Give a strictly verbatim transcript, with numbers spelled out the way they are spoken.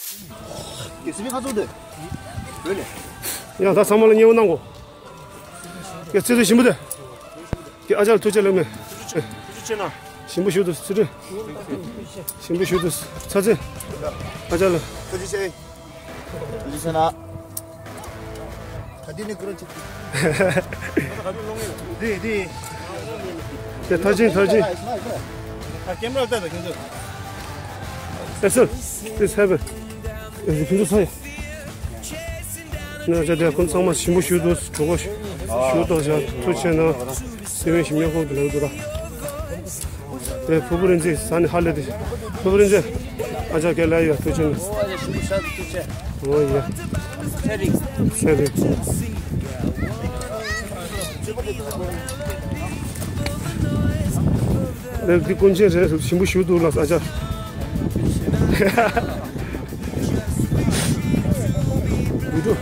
ཡ་ད་ཚང་མ་ལ་མཉེས་པོ་གནང་གོ། ཡ་ཚེ་ཚེ་ཞིམ་པོ་དེ། ཡ་ཨ་ཅག་ལ་ཐུགས་རྗེ་ལེགས་མེད། ཞིམ་པོ་ཞུ་འདུག་ཚེ་ཚེ། ཞིམ་པོ་ཞུ་འདུག་ཚ་ཚེ། ཨ་ཅག་ལ། ཐུགས་རྗེ་ཆེ། ཐུགས་རྗེ་ཆེ་ན། ད་འདི་ནི་ཀུ་རོན་ཆེ། འདི་འདི། དེ་ཐར་ཅིང་ཐར་ཅིང་། ཨ་ཀེམ་ར་ལྟ་ད་ཁྱོད་ཚོ། That's it. This heaven. ཨེ་ཕུན་ཚོགས་ས་ཡ། ནས་བྱས་ཏེ་ཁོང་ཚང་མ་ཞིམ་པོ་ཞུ་འདུག་གྲོགས་པོ་ཞུ་འདུག་བཞག་ཐུགས་རྗེ་ཆེ་གནང་། སེ་བན་ཞིམ་ཉམས་ཁོང་དུ་ལེགས་འདུག་ར། དེ་ཕུར་བུ་རིན་ཆེན་ས་ནས་ཧ་ལས་ཏེ། ཕུར་བུ་རིན་ཆེན། ཨ་ཅག་ག་ལ་ཡོད་ཐུགས་རྗེ་ཆེ་གནང་། ཨོ་ཡ། ཚེ་རིང་། ཚེ་རིང་། ལེགས་འདི་ཀུན་མཁྱེན་རེད། ཞིམ་པོ་ཞུ་འདུག་ལགས་ཨ་ཅག་འདུག